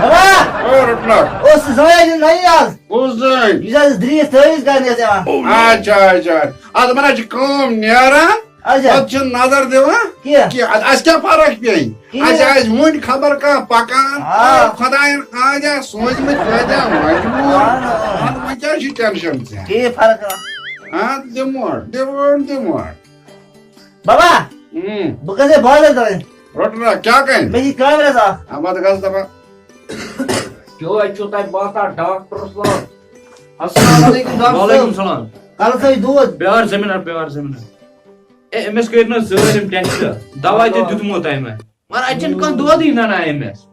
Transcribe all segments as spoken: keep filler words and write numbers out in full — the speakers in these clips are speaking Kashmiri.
بابا! او رٹنک۔ اوس زٲنۍ نٔنی آز۔ کُس زٲنۍ؟ یُس حظ درٛیس تٲویٖز کرنہِ ٲس یِوان۔ اچھا، اچھا۔ اتھ منٛز چھِ کٲم نیران۔ اچھا۔ پتہٕ چھِ نظر دِوان کینٛہہ۔ کینٛہہ۔ اتھ، اسہِ کیٛاہ فرق پیٚیہِ؟ کینٛہہ۔ اسہِ آسہِ وُنہِ خبر کانٛہہ پکان۔ آ۔ خۄداین کانٛہہ سوٗزمٕتۍ کۭتیٛاہ مجبوٗر۔ آ۔ ادٕ وۄنۍ کیٛاہ چھُ ٹینشن ژےٚ؟ ٹھیٖک فرق۔ ہاں، دِمو، دِمو، دِمو۔ بابا، اۭں۔ بہٕ گژھٕ بازر تام۔ رۄٹہٕ نا، کیٛاہ کَرِ؟ مےٚ چھِ کامہِ رَژھ اَکھ۔ اَما تہٕ گژھ دَپان۔ کیٛاہ چھُو تۄہہِ باسان، ڈاکٹر صٲب؟ السلام علیکم، ڈاکٹر صٲب۔ وعلیکم السلام۔ کَرُن سا یہِ دود۔ بیٛار زٔمیٖنَر، بیٛار زٔمیٖنَر۔ اے، أمِس کٔرۍ نہٕ ظٲلِم ٹٮ۪سٹ، دَوا تہِ دیُتمو تۄہہِ مےٚ۔ مگر اَتہِ چھُنہٕ کانٛہہ دودٕے نَنان أمِس۔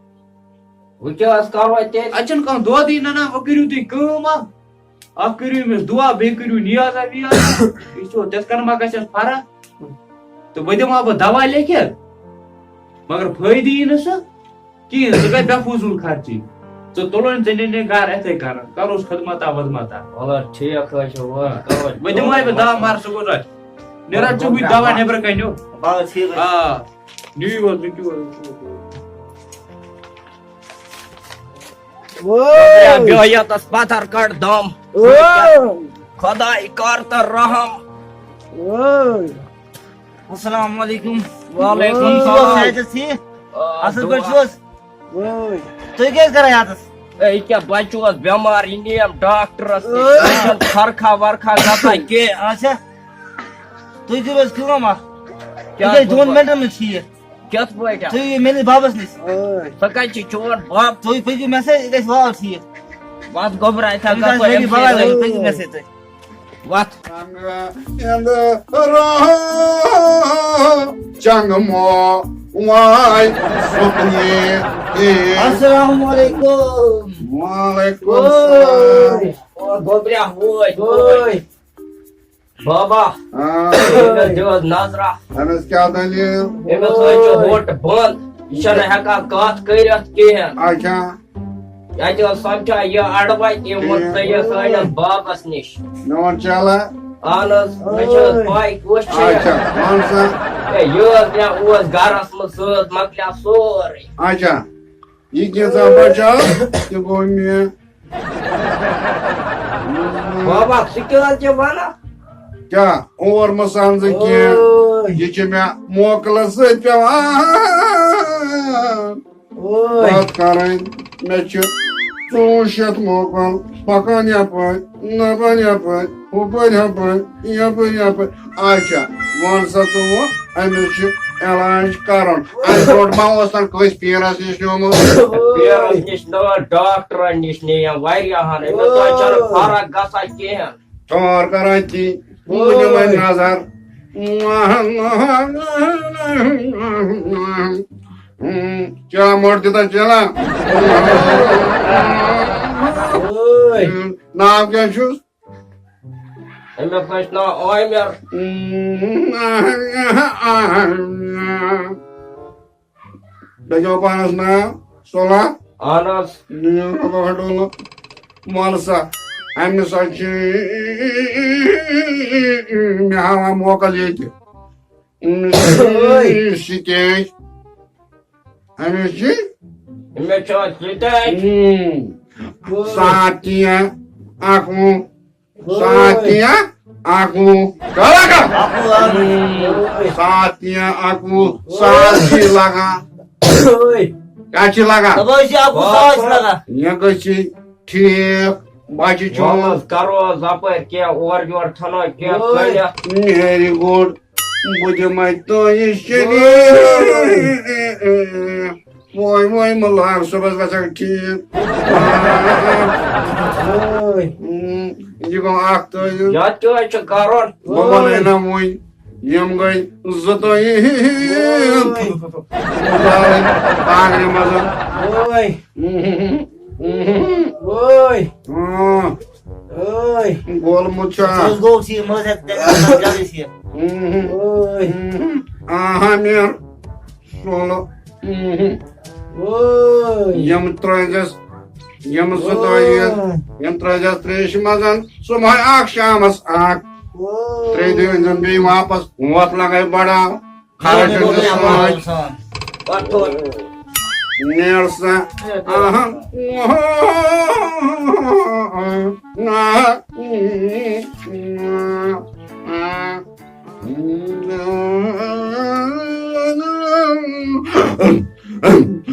وۄنۍ کیٛاہ حظ کَرو اَتہِ تیٚلہِ؟ اَتہِ چھُنہٕ کانٛہہ دودٕے نَنان، وۄنۍ کٔرِو تُہۍ کٲم اَکھ۔ اَکھ کٔرِو أمِس دُعا، بیٚیہِ کٔرِو نِیازا وِیازا۔ یہِ چھُ تِتھ کَنۍ ما گژھٮ۪س فرق؟ تہٕ بہٕ دِمہٕ ہا بہٕ دَوا لیکھِتھ، مگر فٲیدٕ یی نہٕ سُہ کِہیٖنۍ، سُہ گژھِ بے فضوٗل خرچی۔ ژٕ تُلُن ژےٚ نِنہِ گَرٕ یِتھَے کَنۍ، کَروس خدمتا ودمتا۔ وَلہٕ ٹھیٖک حظ چھُ، وۄنۍ کَرو۔ وۄنۍ دِمہٕ ہا بہٕ دَوا، مگر سُہ گوٚژھ رَٹھ۔ نیران ژٕ وٕچھ دَوا نیٚبرٕ کَنیو۔ بَس ٹھیٖک حظ۔ آ۔ نِیِو حظ، نِیِو حظ۔ وٲے۔ بیٚہہ یَتَس پَتھر کَڑ دَم۔ وٲے۔ خۄداے کَر تہٕ رحم۔ وٲے۔ السلام علیکم۔ وعلیکم السلام۔ وٲے۔ صحت چھا ٹھیٖک؟ آ، اَصٕل دُعا۔ پٲٹھۍ چھِو حظ؟ وٲے۔ تُہۍ کیٛازِ کَران یہِ اَتَس؟ ہے، یہِ کیٛاہ بَچہٕ اوس بٮ۪مار، یہِ نِیَم ڈاکٹرَس نِش۔ وٲے۔ یہِ چھُنہٕ فرقہ ورقہ گژھان کینٛہہ۔ اچھا۔ تُہۍ کٔرِو حظ کٲم اَکھ۔ کیٛاہ یہِ گژھِ دۄن کٲم؟ مِنٹَن منٛز ٹھیٖک۔ کِتھ پٲٹھۍ؟ تُہۍ یِیِو میٲنِس بابَس نِش۔ تُہۍ کَتہِ چھِ چون بَب؟ تُہۍ پٔکِو مےٚ سۭتۍ، یہِ گژھِ وال ٹھیٖک۔ وَتھ گوٚبرا، یِتھَے تُہۍ کَتھ گژھِ پٲٹھۍ میٲنِس بابَس نِش، تُہۍ پٔکِو مےٚ سۭتۍ تُہۍ۔ وَتھ۔ چنٛگہٕ مو وای سُکنہِ۔ السلام علیکم۔ وعلیکم السلام۔ وٲے۔ او گوٚبرا، وٲے، وٲے۔ وٲے۔ بابا، آ۔ أمِس دِیِو حظ نظرا۔ أمِس کیٛاہ دٔلیٖل؟ أمِس حظ چھُ ہوٚٹ بنٛد۔ یہِ چھَنہٕ ہٮ۪کان کَتھ کٔرِتھ کِہیٖنۍ۔ اچھا۔ اَتہِ اوس سَمکھیو یہِ اَڑٕ وَتہِ، یہِ ووٚن ٹھیٖک۔ ژٕ یہِ سٲنِس بابَس نِش۔ مےٚ ووٚن چلو۔ اہن حظ، مےٚ چھِ حظ پَے کُس چھُ یہِ۔ اچھا، وَن سا۔ ہے، یہِ حظ مےٚ اوس گَرَس منٛز، سُہ حظ مۄکلیو سورُے۔ اچھا، یہِ کینٛژھا بَچاو، تہِ گوٚو مےٚ۔ بابا، ژٕ کیٛاہ حظ چھِ وَنان؟ کیٛاہ؟ اور مہٕ سَن ژٕ کینٛہہ۔ اوے۔ یہِ چھِ مےٚ موکلَس سۭتۍ پٮ۪وان۔ اوے۔ کَتھ کَرٕنۍ۔ مےٚ چھِ ژوٚوُہ شیٚتھ موکل پَکان یَپٲرۍ، نَپٲرۍ یَپٲرۍ، ہُپٲرۍ ہُپٲرۍ، یَپٲرۍ یَپٲرۍ۔ اچھا، وَن سا ژٕ وۄنۍ، أمِس چھُ علاج کَرُن۔ اَمہِ برونٛٹھ ما اوس تَن کٲنٛسہِ پیٖرَس نِش نیوٗمُت؟ پیٖرَس نِش نہٕ، ڈاکٹرَن نِش نِیَم واریاہَن، أمِس حظ چھَنہٕ فرق گژھان کِہیٖنۍ۔ ٹھار کَران تی، بہٕ دِمَے نظر۔ چا موٚٹ دِتہ چلا۔ اوے۔ ناو کیٛاہ چھُس؟ أمِس حظ چھُ ناو عامر۔ بیٚیہِ کیٛاہ پانَس ناو؟ سولا؟ اہن حظ۔ نِیو نہٕ گۄڈٕ وَلہٕ۔ وَلہٕ سا، أمِس حظ چھِ مےٚ ہاوان موکل ییٚتہِ۔ أمِس چھِ أمِس چھِ أمِس چھِ اَتھ سۭتۍ۔ اۭں۔ ساتھ کینٛہہ اَکھ وُہ۔ ساتھ کینٛہہ اَکھ وُہ۔ کَرا کَتھ؟ اَکھ وُہ، اَکھ وُہ۔ اۭں۔ ساتھ کینٛہہ اَکھ وُہ۔ ساتھ چھِ لَگان۔ اوے۔ کَتھ چھِ لَگان؟ دَپان چھِ اَکھ وُہ ساس چھِ لَگان۔ یہِ گٔژھِ ٹھیٖک۔ بَچہِ چھُ۔ وَلہٕ حظ، کَرو حظ اَپٲرۍ کینٛہہ اورٕ یورٕ، ژھٕنو کینٛہہ اوے۔ کٔرِتھ۔ Very good۔ بہٕ دِمَے تۄہہِ شریٖک۔ وۄنۍ، وۄنۍ مہٕ لاگ، صُبحَس گژھکھ ٹھیٖک۔ اوے۔ اۭں، یہِ گوٚو اَکھ تٲویٖز۔ یَتھ کیٛاہ حظ چھُ کَرُن؟ بہٕ وَنَے نہ وۄنۍ، یِم گٔے زٕ تٲویٖز۔ اوے۔ کانٛگرِ منٛز۔ اوے۔ اۭں۔ اوے۔ اۭں۔ اوے۔ گولمُت چھا؟ ژٕ حظ گوٚو ٹھیٖک، مہٕ حظ ہٮ۪کھ تیٚلہِ آسان جلدی ٹھیٖک۔ اۭں۔ اوے۔ اۭں۔ آہا، مےٚ سولہٕ۔ اۭں۔ اوے۔ یِم ترٛٲوزٮ۪س، یِم زٕ اوے۔ ترٛٲوزٮ۪س، یِم ترٛٲوزٮ۪س ترٛیشہِ منٛز، صُبحٲے اَکھ، شامَس اَکھ۔ اوے۔ ترٛیٚیہِ دۄہہِ أنۍزٮ۪م بیٚیہِ واپَس، ووت لَگَے بَڑاو۔ خرچ اوے۔ چھُ سۭتۍ۔ پتھ تھوٚد۔ نیر سا۔ اہم۔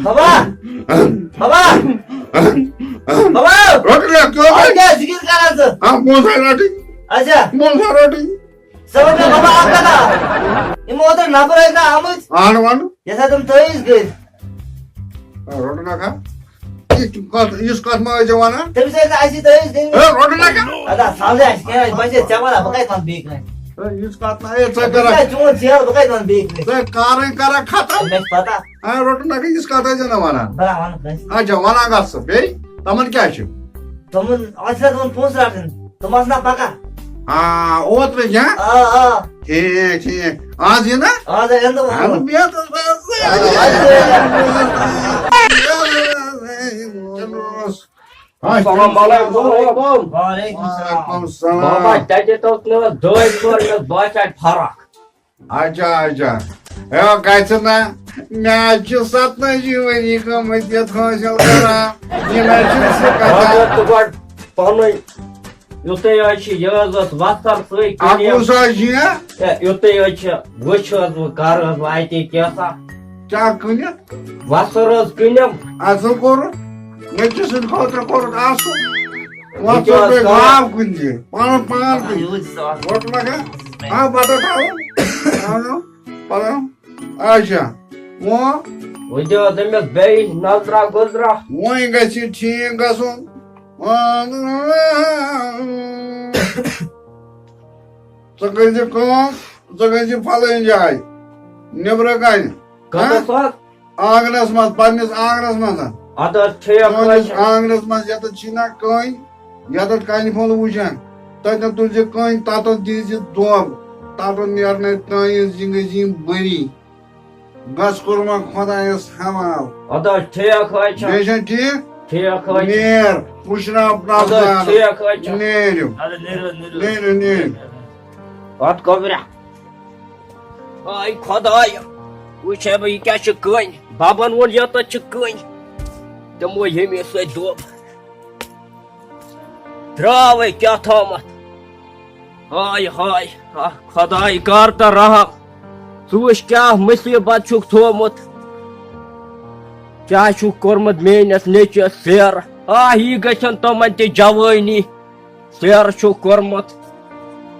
بابا! بابا! بابا! رۄٹہٕ لیٚکھ کیٛاہ؟ اور کیٛاہ ذکر کران ژٕ؟ آ، بہٕ اوسَے رَٹٕنۍ۔ اچھا۔ بہٕ اوسَے رَٹٕنۍ۔ ژٕ وَن مےٚ بابا اَکھ کَتھا۔ یِم اوترٕ نفر ٲسۍ نا آمٕتۍ۔ اَہَن وَن۔ یَتھ ہا تِم تٲویٖز گٔے۔ آ، رۄٹہٕ نہ کھا۔ یہِ کَتھ، یُس کَتھ ما ٲسۍ زِ وَنان؟ تٔمِس ٲسۍ نہٕ اَسہِ یہِ تٲویٖز دِنۍ۔ ہے، رۄٹہٕ نہ کھا۔ اَدا سَمجھا اَسہِ کیٛاہ، اَسہِ بَچے ژےٚ وَنان، بہٕ کَتہِ وَنہٕ بیٚیہِ کٲنٛسہِ؟ ہے، یُس کَتھ ما، ہے، ژٕ بہٕ کَرَکھ۔ کَتہِ چون ژیر، بہٕ کَتہِ وَنہٕ بیٚیہِ کٲنٛسہِ؟ ژٕ کَرٕے کَرَکھ ختم۔ مےٚ چھِ پَتہ۔ ہے، رۄٹہٕ نہ کھا، یُس کَتھ ٲسۍ زِ نہ وَنان۔ بہٕ ہا وَنہٕ کٲنٛسہِ۔ اچھا، وَنان گژھ ژٕ بیٚیہِ۔ تِمَن کیٛاہ چھُ؟ تِمَن، اَتھ چھِ تِمَن پونٛسہٕ رَٹٕنۍ۔ تِم آسہٕ نا پَکان۔ آ، اوترٕ چھا؟ آ، آ۔ ٹھیٖک، ٹھیٖک۔ آز یہِ نا؟ آز یِن تِم۔ اَہَن، بیٚیہِ تہٕ آ، آز یِن۔ السلام علیکم۔ وعلیکم السلام۔ وعلیکم السلام۔ بابا، تَتہِ اوس نہٕ دٲدۍ ژور مےٚ باسان فرق۔ اچھا، اچھا۔ ہے، گژھِ نا؟ مےٚ حظ چھِ ستتٲجی ؤری گٔمٕتۍ یَتھ حٲصِل کران۔ یہِ نہ حظ چھُنہٕ سُہ کَتھا۔ مگر ژٕ گۄڈٕ پَنٕنۍ، یُتُے حظ چھِ، یہِ حظ ٲس وَژھٕر سۭتۍ کِنۍ۔ اَکوُہ ساس جی، ہا؟ ہے، یُتُے حظ چھِ، وٕچھ حظ وۄنۍ کَر حظ وۄنۍ اَتے کینٛژھا۔ کیٛاہ کٕنِتھ؟ وَژھٕر حظ کٕنِم۔ اَصٕل کوٚرُتھ، نیٚچوِ سٕنٛدِ خٲطرٕ کوٚرُتھ اَصٕل۔ وۄنۍ وۄنۍ کیٛاہ حظ ژوٚٹ گٔے کَرو؟ گاو کُنہِ جایہِ۔ پَنُن پان کٕنہِ۔ یوٗت چھُ آسان۔ وۄٹھ لگا؟ آ، بَتہٕ تھاوو۔ اَنو، پَلو۔ اچھا، وۄنۍ؟ وۄنۍ دِیو تٔمِس بیٚیہِ نظرا گُزرا۔ وۄنۍ گژھِ یہِ ٹھیٖک گژھُن۔ ژٕ کٔرۍ زِ کٲم، ژٕ گٔژھۍ زِ پھلٲنۍ جایہِ، نیٚبرٕ کنہِ۔ کَتَس ہا؟ حظ؟ آنٛگنَس منٛز، پنٛنِس آنٛگنَس منٛز۔ اَدٕ حظ، ٹھیٖک حظ تُہٕنٛدِس چھُ۔ آنٛگنَس منٛز یَتَتھ چھِنہ کٔنۍ، یَتَتھ کَنہِ پھوٚل وُچھان، تَتٮ۪ن تُلۍ زِ کٔنۍ، تَتٮ۪تھ دِیہِ زِ دۄب، تَتٮ۪تھ نیرنَے تانٮ۪تھ زِنٛگہٕ زِنٛگ بٔری۔ گژھ قربان خۄدایَس حوال۔ اَدٕ حظ، ٹھیٖک حظ چھُ۔ بیٚیہِ چھا ٹھیٖک؟ ٹھیٖک حظ چھُ۔ نیر، پُشراو اَدٕ حظ، پرٛٮ۪تھ ٹھیٖک حظ چھُ۔ نیر۔ اَدٕ نیٖرِو، نیٖرِو۔ نیٖرِو، نیٖرِو۔ اَدٕ گوٚبرا۔ آے خۄدایا، وٕچھ ہے بہٕ، یہِ کیٛاہ چھِ کٔنۍ؟ بَبَن ووٚن، یَتَتھ چھِ کٔنۍ۔ تِمو ییٚمے سۭتۍ دوٚپ۔ درٛاو ہے کیٛاہ تھامَتھ۔ ہاے ہاے، آہ، خۄداے کَر تہٕ رحم۔ ژٕ وٕچھ کیٛاہ مُصیٖبت چھُکھ تھوٚومُت۔ کیٛاہ چھُکھ کوٚرمُت میٛٲنِس نیٚچوِس سیر؟ آہ، یی گژھن تِمَن تہِ جوٲنی۔ سیر چھُکھ کوٚرمُت۔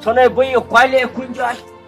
ژھٕنے بہٕ یہِ کۄلے کُنہِ جایہِ۔